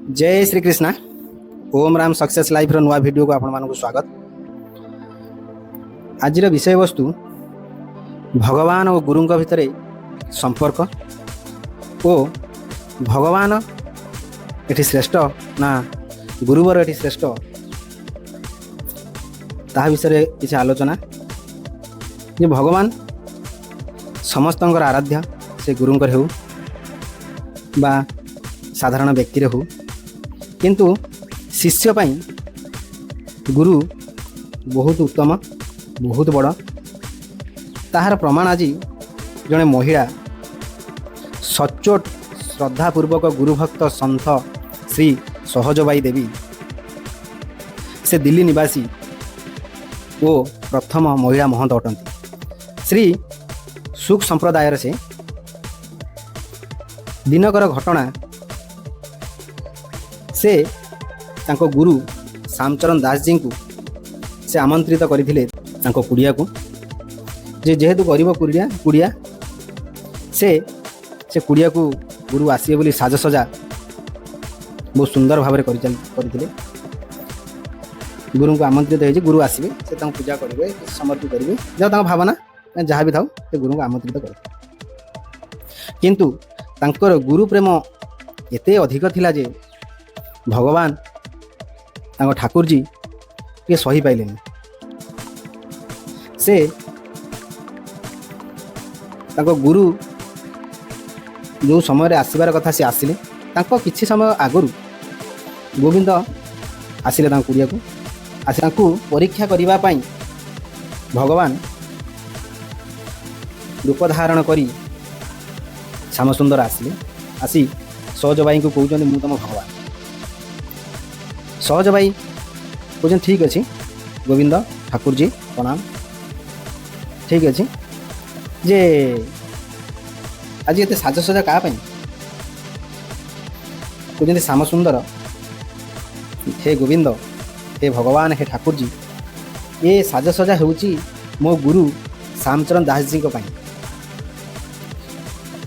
ଜୟ Shrikrishna. Om Ram success ଲାଇଫ୍ର ନୂଆ ଭିଡ଼ିଓକୁ ଆପଣମାନଙ୍କୁ ସ୍ୱାଗତ। ଆଜିର ବିଷୟବସ୍ତୁ ଭଗବାନ ଓ ଗୁରୁଙ୍କ ଭିତରେ ସମ୍ପର୍କ ଓ ଭଗବାନ ଏଠି ଶ୍ରେଷ୍ଠ ନା ଗୁରୁବର ଏଠି ଶ୍ରେଷ୍ଠ, ତାହା ବିଷୟରେ କିଛି ଆଲୋଚନା। ଯେ ଭଗବାନ ସମସ୍ତଙ୍କର ଆରାଧ୍ୟ, ସେ ଗୁରୁଙ୍କର ହେଉ ବା ସାଧାରଣ ବ୍ୟକ୍ତିର ହେଉ, କିନ୍ତୁ ଶିଷ୍ୟ ପାଇଁ ଗୁରୁ ବହୁତ ଉତ୍ତମ, ବହୁତ ବଡ଼। ତାହାର ପ୍ରମାଣ ଆଜି ଜଣେ ମହିଳା ସଚ୍ଚୋଟ ଶ୍ରଦ୍ଧାପୂର୍ବକ ଗୁରୁଭକ୍ତ ସନ୍ଥ ଶ୍ରୀ ସହଜବାଇ ଦେବୀ, ସେ ଦିଲ୍ଲୀ ନିବାସୀ ଓ ପ୍ରଥମ ମହିଳା ମହନ୍ତ ଅଟନ୍ତି। ଶ୍ରୀ ସୁଖ ସମ୍ପ୍ରଦାୟର ସେ। ଦିନକର ଘଟଣା, ସେ ତାଙ୍କ ଗୁରୁ ଶ୍ୟାମଚରଣ ଦାସଜୀଙ୍କୁ ସେ ଆମନ୍ତ୍ରିତ କରିଥିଲେ ତାଙ୍କ କୁଡ଼ିଆକୁ। ଯେ ଯେହେତୁ ଗରିବ କୁଡ଼ିଆ, ସେ ସେ କୁଡ଼ିଆକୁ ଗୁରୁ ଆସିବେ ବୋଲି ସାଜସଜା ବହୁତ ସୁନ୍ଦର ଭାବରେ କରିଥିଲେ। ଗୁରୁଙ୍କୁ ଆମନ୍ତ୍ରିତ ହେଇଛି, ଗୁରୁ ଆସିବେ, ସେ ତାଙ୍କୁ ପୂଜା କରିବେ, କିଛି ସମର୍ପଣ କରିବେ, ଯାହା ତାଙ୍କ ଭାବନା ଯାହା ବି ଥାଉ, ସେ ଗୁରୁଙ୍କୁ ଆମନ୍ତ୍ରିତ କରିଥିଲେ। କିନ୍ତୁ ତାଙ୍କର ଗୁରୁ ପ୍ରେମ ଏତେ ଅଧିକ ଥିଲା ଯେ ଭଗବାନ ତାଙ୍କ ଠାକୁରଜୀ ଟିକେ ସହିପାଇଲେନି। ସେ ତାଙ୍କ ଗୁରୁ ଯେଉଁ ସମୟରେ ଆସିବାର କଥା ସେ ଆସିଲେ, ତାଙ୍କ କିଛି ସମୟ ଆଗରୁ ଗୋବିନ୍ଦ ଆସିଲେ ତାଙ୍କ କୁଡ଼ିଆକୁ। ଆସି ତାଙ୍କୁ ପରୀକ୍ଷା କରିବା ପାଇଁ ଭଗବାନ ରୂପ ଧାରଣ କରି ଶ୍ୟାମସୁନ୍ଦର ଆସିଲେ। ଆସି ସହଜବାଇଙ୍କୁ କହୁଛନ୍ତି, ମୁଁ ତୁମ ଭଗବାନ। ସହଜବାଇ କହୁଛନ୍ତି, ଠିକ୍ ଅଛି ଗୋବିନ୍ଦ ଠାକୁରଜୀ, ପ୍ରଣାମ, ଠିକ୍ ଅଛି ଯେ ଆଜି ଏତେ ସାଜସଜା କାହା ପାଇଁ? କହୁଛନ୍ତି ଶ୍ୟାମସୁନ୍ଦର, ହେ ଗୋବିନ୍ଦ, ହେ ଭଗବାନ, ହେ ଠାକୁରଜୀ, ଏ ସାଜସଜା ହେଉଛି ମୋ ଗୁରୁ ଶ୍ୟାମଚରଣ ଦାସଜୀଙ୍କ ପାଇଁ।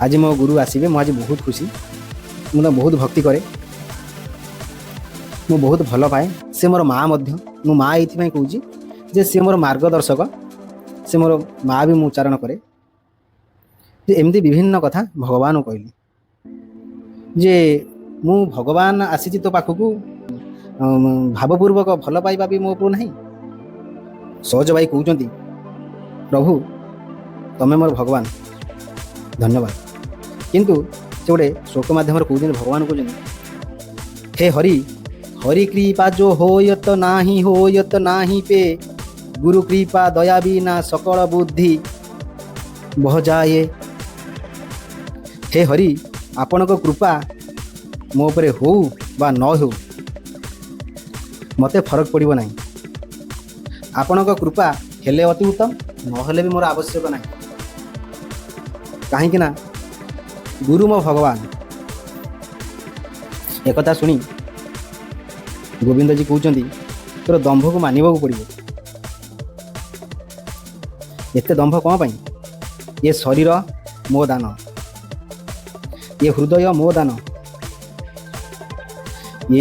ଆଜି ମୋ ଗୁରୁ ଆସିବେ, ମୁଁ ଆଜି ବହୁତ ଖୁସି। ମୁଁ ତ ବହୁତ ଭକ୍ତି କରେ, ମୁଁ ବହୁତ ଭଲ ପାଏ। ସେ ମୋର ମା ମଧ୍ୟ। ମୁଁ ମା ଏଇଥିପାଇଁ କହୁଛି ଯେ ସେ ମୋର ମାର୍ଗଦର୍ଶକ, ସେ ମୋର ମା ବି ମୁଁ ଉଚ୍ଚାରଣ କରେ। ଯେ ଏମିତି ବିଭିନ୍ନ କଥା ଭଗବାନଙ୍କୁ କହିଲି ଯେ ମୁଁ ଭଗବାନ ଆସିଛି ତୋ ପାଖକୁ, ଭାବପୂର୍ବକ ଭଲ ପାଇବା ବି ମୋ ଉପରୁ ନାହିଁ। ସହଜ ଭାଇ କହୁଛନ୍ତି, ପ୍ରଭୁ ତମେ ମୋର ଭଗବାନ, ଧନ୍ୟବାଦ। କିନ୍ତୁ ସେ ଗୋଟେ ଶ୍ଲୋକ ମାଧ୍ୟମରେ କହୁଛନ୍ତି, ଭଗବାନ କହୁଛନ୍ତି, ହେ ହରି, ହରି କୃପା ଯୋ ହୋୟତ ନାହିଁ ହୋୟତ ନାହିଁ ପେ, ଗୁରୁ କୃପା ଦୟା ବିନା ସକଳ ବୁଦ୍ଧି ବହ ଯାଏ। ହେ ହରି, ଆପଣଙ୍କ କୃପା ମୋ ଉପରେ ହଉ ବା ନ ହେଉ, ମୋତେ ଫରକ ପଡ଼ିବ ନାହିଁ। ଆପଣଙ୍କ କୃପା ହେଲେ ଅତି ଉତ୍ତମ, ନହେଲେ ବି ମୋର ଆବଶ୍ୟକ ନାହିଁ। କାହିଁକି ନା ଗୁରୁ ମୋ ଭଗବାନ। ଏକଥା ଶୁଣି ଗୋବିନ୍ଦଜୀ କହୁଛନ୍ତି, ତୋର ଦମ୍ଭକୁ ମାନିବାକୁ ପଡ଼ିବ। ଏତେ ଦମ୍ଭ କ'ଣ ପାଇଁ? ଏ ଶରୀର ମୋ ଦାନ, ଏ ହୃଦୟ ମୋ ଦାନ,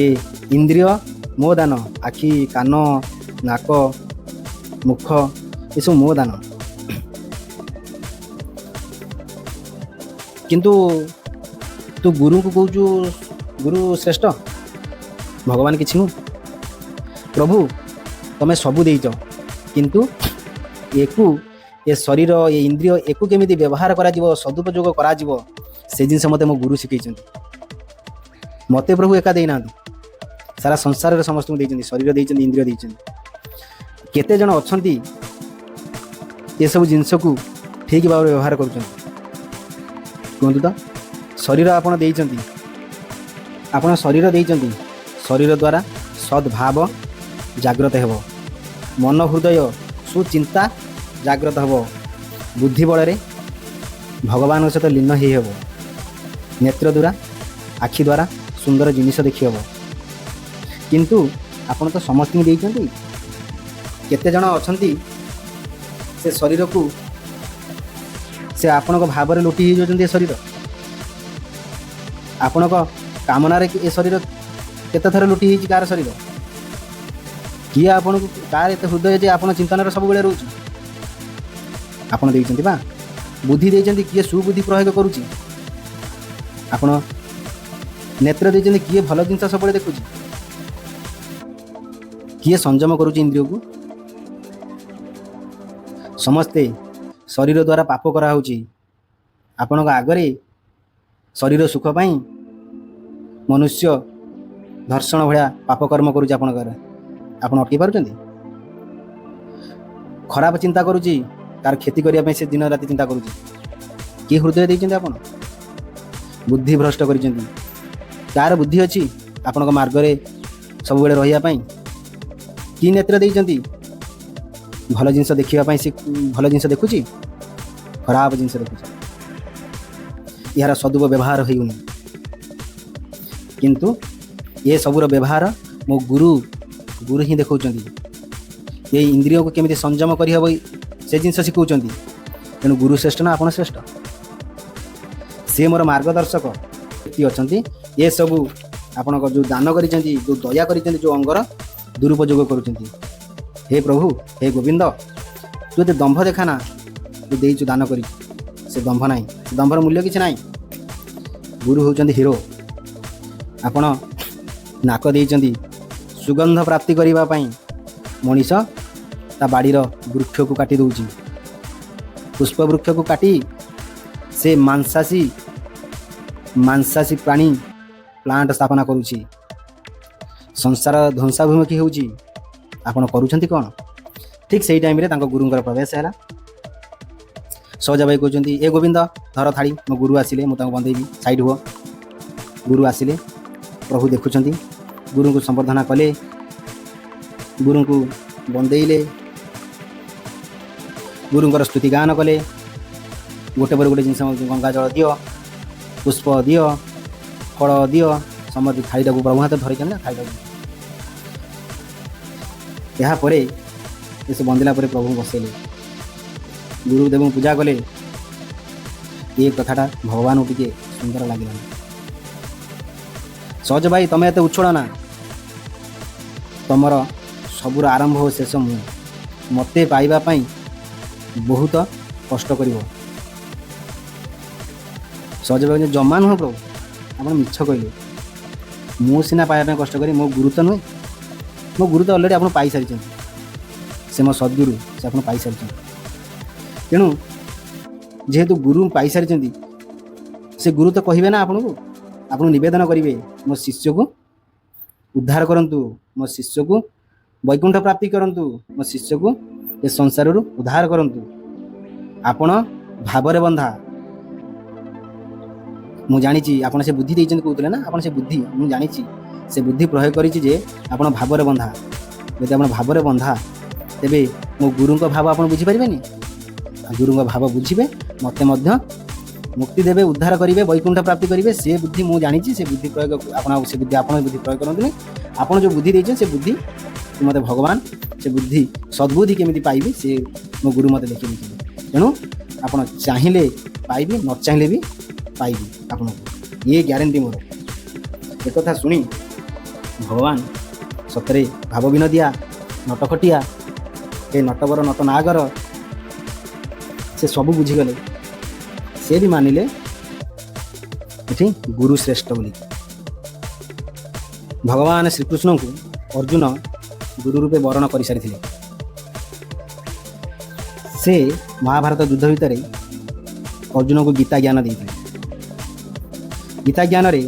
ଏ ଇନ୍ଦ୍ରିୟ ମୋ ଦାନ, ଆଖି, କାନ, ନାକ, ମୁଖ ଏସବୁ ମୋ ଦାନ। କିନ୍ତୁ ତୁ ଗୁରୁଙ୍କୁ କହୁଛୁ ଗୁରୁ ଶ୍ରେଷ୍ଠ, ଭଗବାନ କିଛି ନୁହଁ। ପ୍ରଭୁ ତମେ ସବୁ ଦେଇଛ, କିନ୍ତୁ ଏକୁ ଏ ଶରୀର, ଏ ଇନ୍ଦ୍ରିୟ, ଏକୁ କେମିତି ବ୍ୟବହାର କରାଯିବ, ସଦୁପଯୋଗ କରାଯିବ, ସେ ଜିନିଷ ମୋତେ ମୋ ଗୁରୁ ଶିଖେଇଛନ୍ତି। ମୋତେ ପ୍ରଭୁ ଏକା ଦେଇନାହାନ୍ତି, ସାରା ସଂସାରରେ ସମସ୍ତଙ୍କୁ ଦେଇଛନ୍ତି, ଶରୀର ଦେଇଛନ୍ତି, ଇନ୍ଦ୍ରିୟ ଦେଇଛନ୍ତି। କେତେ ଜଣ ଅଛନ୍ତି ଏସବୁ ଜିନିଷକୁ ଠିକ୍ ଭାବରେ ବ୍ୟବହାର କରୁଛନ୍ତି କୁହନ୍ତୁ ତ? ଶରୀର ଆପଣ ଦେଇଛନ୍ତି, ଆପଣ ଶରୀର ଦେଇଛନ୍ତି, ଶରୀର ଦ୍ୱାରା ସଦ୍ଭାବ ଜାଗ୍ରତ ହେବ, ମନ ହୃଦୟ ସୁଚିନ୍ତା ଜାଗ୍ରତ ହେବ, ବୁଦ୍ଧି ବଳରେ ଭଗବାନଙ୍କ ସହିତ ଲୀନ ହେଇ ହେବ, ନେତ୍ର ଦ୍ୱାରା, ଆଖି ଦ୍ୱାରା ସୁନ୍ଦର ଜିନିଷ ଦେଖି ହେବ। କିନ୍ତୁ ଆପଣ ତ ସମସ୍ତଙ୍କୁ ଦେଇଛନ୍ତି, କେତେ ଜଣ ଅଛନ୍ତି ସେ ଶରୀରକୁ ସେ ଆପଣଙ୍କ ଭାବରେ ଲୁଟି ହେଇଯାଉଛନ୍ତି। ଏ ଶରୀର ଆପଣଙ୍କ କାମନାରେ ଏ ଶରୀର କେତେ ଥର ଲୁଟି ହେଇଛି କାହାର ଶରୀର? କିଏ ଆପଣଙ୍କୁ, କାହାର ଏତେ ହୃଦୟ ଯେ ଆପଣ ଚିନ୍ତନରେ ସବୁବେଳେ ରହୁଛି? ଆପଣ ଦେଇଛନ୍ତି ବା ବୁଦ୍ଧି ଦେଇଛନ୍ତି, କିଏ ସୁବୁଦ୍ଧି ପ୍ରୟୋଗ କରୁଛି? ଆପଣ ନେତ୍ର ଦେଇଛନ୍ତି, କିଏ ଭଲ ଜିନିଷ ସବୁବେଳେ ଦେଖୁଛି? କିଏ ସଂଯମ କରୁଛି ଇନ୍ଦ୍ରିୟକୁ? ସମସ୍ତେ ଶରୀର ଦ୍ୱାରା ପାପ କରାହେଉଛି। ଆପଣଙ୍କ ଆଗରେ ଶରୀର ସୁଖ ପାଇଁ ମନୁଷ୍ୟ ଧର୍ଷଣ ଭଳିଆ ପାପ କର୍ମ କରୁଛି ଆପଣଙ୍କର, ଆପଣ ଅଟକେଇ ପାରୁଛନ୍ତି? ଖରାପ ଚିନ୍ତା କରୁଛି, ତାର କ୍ଷତି କରିବା ପାଇଁ ସେ ଦିନ ରାତି ଚିନ୍ତା କରୁଛି। କିଏ ହୃଦୟ ଦେଇଛନ୍ତି ଆପଣ? ବୁଦ୍ଧି ଭ୍ରଷ୍ଟ କରିଛନ୍ତି। ତାର ବୁଦ୍ଧି ଅଛି ଆପଣଙ୍କ ମାର୍ଗରେ ସବୁବେଳେ ରହିବା ପାଇଁ? କି ନେତ୍ର ଦେଇଛନ୍ତି ଭଲ ଜିନିଷ ଦେଖିବା ପାଇଁ? ସେ ଭଲ ଜିନିଷ ଦେଖୁଛି, ଖରାପ ଜିନିଷ ଦେଖୁଛି। ଏହାର ସଦୁପବ୍ୟବହାର ହେଉନି। କିନ୍ତୁ ଏସବୁର ବ୍ୟବହାର ମୋ ଗୁରୁ ଗୁରୁ ହିଁ ଦେଖାଉଛନ୍ତି। ଏଇ ଇନ୍ଦ୍ରିୟକୁ କେମିତି ସଂଯମ କରିହେବ ସେ ଜିନିଷ ଶିଖାଉଛନ୍ତି। ତେଣୁ ଗୁରୁ ଶ୍ରେଷ୍ଠ ନା ଆପଣ ଶ୍ରେଷ୍ଠ? ସିଏ ମୋର ମାର୍ଗଦର୍ଶକ ବ୍ୟକ୍ତି ଅଛନ୍ତି। ଏସବୁ ଆପଣଙ୍କ ଯେଉଁ ଦାନ କରିଛନ୍ତି, ଯେଉଁ ଦୟା କରିଛନ୍ତି, ଯେଉଁ ଅଙ୍ଗର ଦୁରୁପଯୋଗ କରୁଛନ୍ତି। ହେ ପ୍ରଭୁ, ହେ ଗୋବିନ୍ଦ, ତୁ ଏତେ ଦମ୍ଭ ଦେଖା ନା, ତୁ ଦେଇଛୁ ଦାନ କରିଛୁ, ସେ ଦମ୍ଭ ନାହିଁ, ସେ ଦମ୍ଭର ମୂଲ୍ୟ କିଛି ନାହିଁ। ଗୁରୁ ହେଉଛନ୍ତି ହିରୋ। ଆପଣ ନାକ ଦେଇଛନ୍ତି ସୁଗନ୍ଧ ପ୍ରାପ୍ତି କରିବା ପାଇଁ। ମଣିଷ ତା ବାଡ଼ିର ବୃକ୍ଷକୁ କାଟି ଦେଉଛି, ପୁଷ୍ପ ବୃକ୍ଷକୁ କାଟି ସେ ମାଂସାଶୀ ମାଂସାଶୀ ପ୍ରାଣୀ ପ୍ଲାଣ୍ଟ ସ୍ଥାପନା କରୁଛି। ସଂସାର ଧ୍ୱଂସାଭିମୁଖୀ ହେଉଛି। ଆପଣ କରୁଛନ୍ତି କ'ଣ? ଠିକ୍ ସେଇ ଟାଇମ୍ରେ ତାଙ୍କ ଗୁରୁଙ୍କର ପ୍ରବେଶ ହେଲା। ସହଜାବାଇ କହୁଛନ୍ତି, ଏ ଗୋବିନ୍ଦ ଧର ଥାଳି, ମୋ ଗୁରୁ ଆସିଲେ, ମୁଁ ତାଙ୍କୁ ବନ୍ଦେଇବି, ସାଇଡ୍ ହୁଅ। ଗୁରୁ ଆସିଲେ, ପ୍ରଭୁ ଦେଖୁଛନ୍ତି, ଗୁରୁଙ୍କୁ ସମ୍ବର୍ଦ୍ଧନା କଲେ, ଗୁରୁଙ୍କୁ ବନ୍ଦେଇଲେ, ଗୁରୁଙ୍କର ସ୍ତୁତି ଗାନ କଲେ। ଗୋଟେ ପରେ ଗୋଟେ ଜିନିଷ, ଗଙ୍ଗା ଜଳ ଦିଅ, ପୁଷ୍ପ ଦିଅ, ଫଳ ଦିଅ, ସମସ୍ତେ ଥାଳିଟାକୁ ପ୍ରଭୁ ହାତରେ ଧରିଛନ୍ତି ନା ଥାଳିଟାକୁ। ଏହାପରେ ଏସବୁ ବନ୍ଦିଲା ପରେ ପ୍ରଭୁଙ୍କୁ ବସେଇଲେ, ଗୁରୁଦେବଙ୍କୁ ପୂଜା କଲେ। ଏ କଥାଟା ଭଗବାନଙ୍କୁ ଟିକେ ସୁନ୍ଦର ଲାଗିଲାନି। ସହଜ ଭାଇ, ତମେ ଏତେ ଉଛୁଳ ନା, ତମର ସବୁର ଆରମ୍ଭ ଓ ଶେଷ ମୁଁ, ମୋତେ ପାଇବା ପାଇଁ ବହୁତ କଷ୍ଟ କରିବ। ସହଜ ଭାଇ ଜମା ନୁହଁ ପ୍ରଭୁ, ଆପଣ ମିଛ କହିଲେ। ମୁଁ ସିନା ପାଇବା ପାଇଁ କଷ୍ଟ କରି, ମୋ ଗୁରୁ ତ ନୁହେଁ। ମୋ ଗୁରୁ ତ ଅଲରେଡ଼ି ଆପଣ ପାଇସାରିଛନ୍ତି, ସେ ମୋ ସଦ୍ଗୁରୁ, ସେ ଆପଣ ପାଇସାରିଛନ୍ତି। ତେଣୁ ଯେହେତୁ ଗୁରୁ ପାଇସାରିଛନ୍ତି, ସେ ଗୁରୁ ତ କହିବେ ନା ଆପଣଙ୍କୁ, ଆପଣଙ୍କୁ ନିବେଦନ କରିବେ, ମୋ ଶିଷ୍ୟକୁ ଉଦ୍ଧାର କରନ୍ତୁ, ମୋ ଶିଷ୍ୟକୁ ବୈକୁଣ୍ଠ ପ୍ରାପ୍ତି କରନ୍ତୁ, ମୋ ଶିଷ୍ୟକୁ ଏ ସଂସାରରୁ ଉଦ୍ଧାର କରନ୍ତୁ। ଆପଣ ଭାବରେ ବନ୍ଧା, ମୁଁ ଜାଣିଛି ଆପଣ ସେ ବୁଦ୍ଧି ଦେଇଛନ୍ତି କହୁଥିଲେ ନା, ଆପଣ ସେ ବୁଦ୍ଧି ମୁଁ ଜାଣିଛି, ସେ ବୁଦ୍ଧି ପ୍ରୟୋଗ କରିଛି ଯେ ଆପଣ ଭାବରେ ବନ୍ଧା। ଯଦି ଆପଣ ଭାବରେ ବନ୍ଧା, ତେବେ ମୋ ଗୁରୁଙ୍କ ଭାବ ଆପଣ ବୁଝିପାରିବେନି। ଗୁରୁଙ୍କ ଭାବ ବୁଝିବେ, ମୋତେ ମଧ୍ୟ ମୁକ୍ତି ଦେବେ, ଉଦ୍ଧାର କରିବେ, ବୈକୁଣ୍ଠ ପ୍ରାପ୍ତି କରିବେ। ସେ ବୁଦ୍ଧି ମୁଁ ଜାଣିଛି, ସେ ବୁଦ୍ଧି ପ୍ରୟୋଗ ଆପଣ ଆଉ ସେ ବୁଦ୍ଧି ଆପଣ ବୁଦ୍ଧି ପ୍ରୟୋଗ କରନ୍ତୁନି। ଆପଣ ଯେଉଁ ବୁଦ୍ଧି ଦେଇଛନ୍ତି ସେ ବୁଦ୍ଧି ମୋତେ ଭଗବାନ, ସେ ବୁଦ୍ଧି ସଦ୍ବୁଦ୍ଧି କେମିତି ପାଇବି ସେ ମୋ ଗୁରୁ ମୋତେ ଦେଖି ଦେଇଛନ୍ତି। ତେଣୁ ଆପଣ ଚାହିଁଲେ ପାଇବି, ନ ଚାହିଁଲେ ବି ପାଇବି ଆପଣଙ୍କୁ, ଇଏ ଗ୍ୟାରେଣ୍ଟି ମୋର। ଏକଥା ଶୁଣି ଭଗବାନ ସତରେ ଭାବ ବିନୋଦିଆ ନଟଖଟିଆ, ଏ ନଟବର ନଟ ନାଗର, ସେ ସବୁ ବୁଝିଗଲେ। ସେ ବି ମାନିଲେ ଏଠି ଗୁରୁ ଶ୍ରେଷ୍ଠ ବୋଲି। ଭଗବାନ ଶ୍ରୀକୃଷ୍ଣଙ୍କୁ ଅର୍ଜୁନ ଗୁରୁ ରୂପେ ବରଣ କରିସାରିଥିଲେ। ସେ ମହାଭାରତ ଯୁଦ୍ଧ ଭିତରେ ଅର୍ଜୁନଙ୍କୁ ଗୀତା ଜ୍ଞାନ ଦେଇଥିଲେ। ଗୀତା ଜ୍ଞାନରେ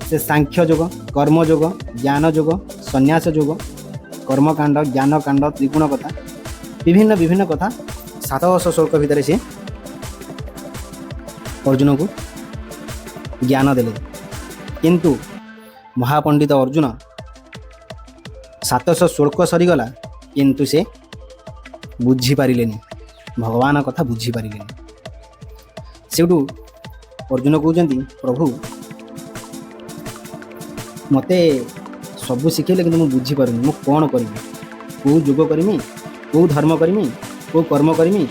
ସେ ସାଂଖ୍ୟ ଯୋଗ, କର୍ମଯୋଗ, ଜ୍ଞାନ ଯୋଗ, ସନ୍ନ୍ୟାସ ଯୋଗ, କର୍ମକାଣ୍ଡ, ଜ୍ଞାନକାଣ୍ଡ, ତ୍ରିଗୁଣ କଥା, ବିଭିନ୍ନ ବିଭିନ୍ନ କଥା 700 ଶ୍ଳୋକ ଭିତରେ ସେ ଅର୍ଜୁନକୁ ଜ୍ଞାନ ଦେଲେ। କିନ୍ତୁ ମହାପଣ୍ଡିତ ଅର୍ଜୁନ 700 ଶ୍ଳୋକ ସରିଗଲା, କିନ୍ତୁ ସେ ବୁଝିପାରିଲେନି, ଭଗବାନ କଥା ବୁଝିପାରିଲେନି। ସେଇଠୁ ଅର୍ଜୁନ କହୁଛନ୍ତି, ପ୍ରଭୁ ମୋତେ ସବୁ ଶିଖେଇଲେ, କିନ୍ତୁ ମୁଁ ବୁଝିପାରୁନି, ମୁଁ କ'ଣ କରିବି? କେଉଁ ଯୋଗ କରିମି, କେଉଁ ଧର୍ମ କରିମି, କେଉଁ କର୍ମ କରିମି,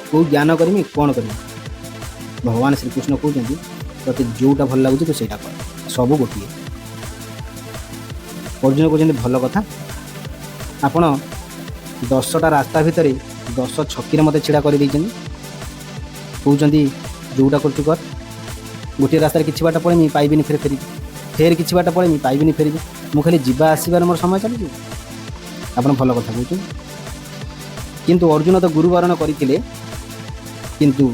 କେଉଁ ଜ୍ଞାନ କରିମି, କ'ଣ କରିମି? ଭଗବାନ ଶ୍ରୀକୃଷ୍ଣ କହୁଛନ୍ତି, ତୋତେ ଯେଉଁଟା ଭଲ ଲାଗୁଛି ତୁ ସେଇଟା କର, ସବୁ ଗୋଟିଏ। ଅର୍ଜୁନ କହୁଛନ୍ତି ଭଲ କଥା, ଆପଣ 10ଟା ରାସ୍ତା ଭିତରେ 10 ଛକିରେ ମୋତେ ଛିଡ଼ା କରିଦେଇଛନ୍ତି, କହୁଛନ୍ତି ଯେଉଁଟା କରୁଛୁ କର। ଗୋଟିଏ ରାସ୍ତାରେ କିଛି ବାଟ ପଳେଇମି ପାଇବିନି, ଫେର ଫେରିବି, ଫେର କିଛି ବାଟ ପଳେଇମି ପାଇବିନି, ଫେରିବି, ମୁଁ ଖାଲି ଯିବା ଆସିବାରେ ମୋର ସମୟ ଚାଲିଯିବ। ଆପଣ ଭଲ କଥା କହୁଛନ୍ତି, କିନ୍ତୁ ଅର୍ଜୁନ ତ ଗୁରୁବରଣ କରିଥିଲେ, କିନ୍ତୁ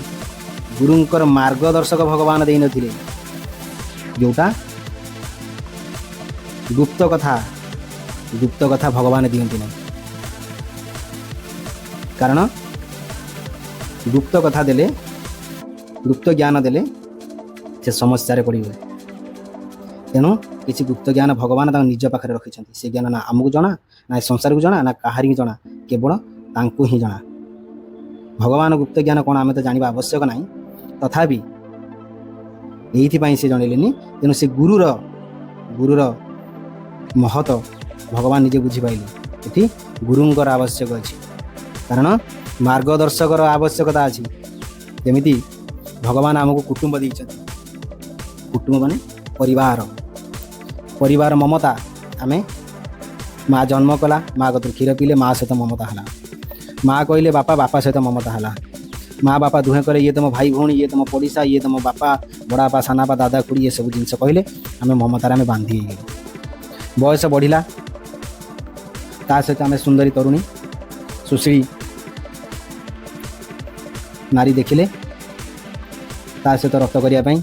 ଗୁରୁଙ୍କର ମାର୍ଗଦର୍ଶକ ଭଗବାନ ଦେଇନଥିଲେ, ଯେଉଁଟା ଗୁପ୍ତ କଥା। ଗୁପ୍ତ କଥା ଭଗବାନ ଦିଅନ୍ତି ନାହିଁ, କାରଣ ଗୁପ୍ତ କଥା ଦେଲେ, ଗୁପ୍ତ ଜ୍ଞାନ ଦେଲେ ସେ ସମସ୍ୟାରେ ପଡ଼ିବ। ତେଣୁ କିଛି ଗୁପ୍ତ ଜ୍ଞାନ ଭଗବାନ ତାଙ୍କ ନିଜ ପାଖରେ ରଖିଛନ୍ତି। ସେ ଜ୍ଞାନ ନା ଆମକୁ ଜଣା, ନା ଏ ସଂସାରକୁ ଜଣା, ନା କାହାରିକି ଜଣା, କେବଳ ତାଙ୍କୁ ହିଁ ଜଣା। ଭଗବାନ ଗୁପ୍ତ ଜ୍ଞାନ କ'ଣ ଆମେ ତ ଜାଣିବା ଆବଶ୍ୟକ ନାହିଁ, ତଥାପି ଏଇଥିପାଇଁ ସେ ଜଣେଇଲେନି। ତେଣୁ ସେ ଗୁରୁର ମହତ ଭଗବାନ ନିଜେ ବୁଝିପାରିଲେ। ଏଠି ଗୁରୁଙ୍କର ଆବଶ୍ୟକ ଅଛି, କାରଣ ମାର୍ଗଦର୍ଶକର ଆବଶ୍ୟକତା ଅଛି। ଯେମିତି ଭଗବାନ ଆମକୁ କୁଟୁମ୍ବ ଦେଇଛନ୍ତି, କୁଟୁମ୍ବ ମାନେ ପରିବାର, ପରିବାର ମମତା। ଆମେ ମା ଜନ୍ମ କଲା, ମା କତିରୁ କ୍ଷୀର ପିଇଲେ, ମା ସହିତ ମମତା ହେଲା। ମା କହିଲେ ବାପା, ବାପା ସହିତ ମମତା ହେଲା। ମା ବାପା ଦୁହେଁ କହିଲେ ଇଏ ତୁମ ଭାଇ ଭଉଣୀ, ଇଏ ତୁମ ପଡ଼ିଶା, ଇଏ ତୁମ ବାପା, ବଡ଼ବାପା, ସାନବାପା, ଦାଦା, ଖୁଡ଼ି, ଏସବୁ ଜିନିଷ କହିଲେ ଆମେ ମମତାରେ ଆମେ ବାନ୍ଧି ହେଇଗଲୁ। ବୟସ ବଢ଼ିଲା, ତା ସହିତ ଆମେ ସୁନ୍ଦରୀ ତରୁଣୀ ସୁଶ୍ରୀ ନାରୀ ଦେଖିଲେ, ତା ସହିତ ରତ କରିବା ପାଇଁ,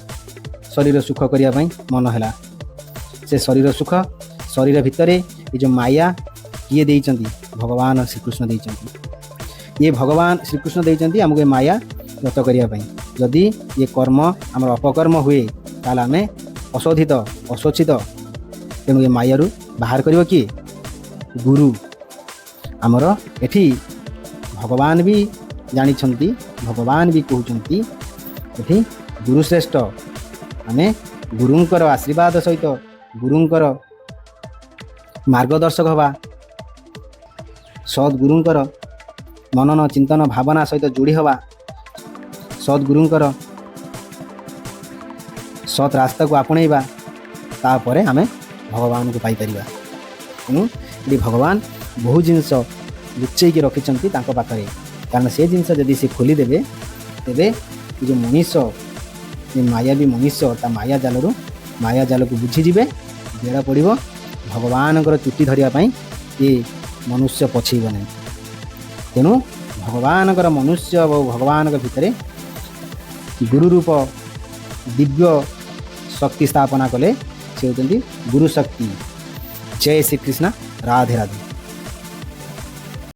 ଶରୀର ସୁଖ କରିବା ପାଇଁ ମନ ହେଲା। ସେ ଶରୀର ସୁଖ, ଶରୀର ଭିତରେ ଏ ଯେଉଁ ମାୟା କିଏ ଦେଇଛନ୍ତି? ଭଗବାନ ଶ୍ରୀକୃଷ୍ଣ ଦେଇଛନ୍ତି। ଇଏ ଭଗବାନ ଶ୍ରୀକୃଷ୍ଣ ଦେଇଛନ୍ତି ଆମକୁ ଏ ମାୟା ରତ କରିବା ପାଇଁ। ଯଦି ଇଏ କର୍ମ ଆମର ଅପକର୍ମ ହୁଏ, ତାହେଲେ ଆମେ ଅଶୋଧିତ, ଅଶୋଚିତ। ତେଣୁ ଏ ମାୟାରୁ ବାହାର କରିବ କିଏ? ଗୁରୁ। ଆମର ଏଠି ଭଗବାନ ବି ଜାଣିଛନ୍ତି, ଭଗବାନ ବି କହୁଛନ୍ତି ଏଠି ଗୁରୁଶ୍ରେଷ୍ଠ। ଆମେ ଗୁରୁଙ୍କର ଆଶୀର୍ବାଦ ସହିତ ଗୁରୁଙ୍କର ମାର୍ଗଦର୍ଶକ ହେବା, ସଦ୍ଗୁରୁଙ୍କର ମନନ ଚିନ୍ତନ ଭାବନା ସହିତ ଯୋଡ଼ି ହେବା, ସଦ୍ଗୁରୁଙ୍କର ସତ୍ ରାସ୍ତାକୁ ଆପଣେଇବା, ତାପରେ ଆମେ ଭଗବାନଙ୍କୁ ପାଇପାରିବା। ତେଣୁ ଏଠି ଭଗବାନ ବହୁ ଜିନିଷ ଲୁଚେଇକି ରଖିଛନ୍ତି ତାଙ୍କ ପାଖରେ, କାରଣ ସେ ଜିନିଷ ଯଦି ସେ ଖୋଲିଦେବେ, ତେବେ ଏ ଯେଉଁ ମଣିଷ, ଏ ମାୟାବୀ ମଣିଷ ତା ମାୟା ଜାଲରୁ, ମାୟା ଜାଲକୁ ବୁଝିଯିବେ, ବେଳ ପଡ଼ିବ ଭଗବାନଙ୍କର ଚୁଟି ଧରିବା ପାଇଁ ଏ ମନୁଷ୍ୟ ପଛେଇବ ନାହିଁ। ତେଣୁ ଭଗବାନଙ୍କର ମନୁଷ୍ୟ ଓ ଭଗବାନଙ୍କ ଭିତରେ ଗୁରୁ ରୂପ ଦିବ୍ୟ ଶକ୍ତି ସ୍ଥାପନା କଲେ, ସେ ହେଉଛନ୍ତି ଗୁରୁ ଶକ୍ତି। ଜୟ ଶ୍ରୀକୃଷ୍ଣ, ରାଧେ ରାଧେ।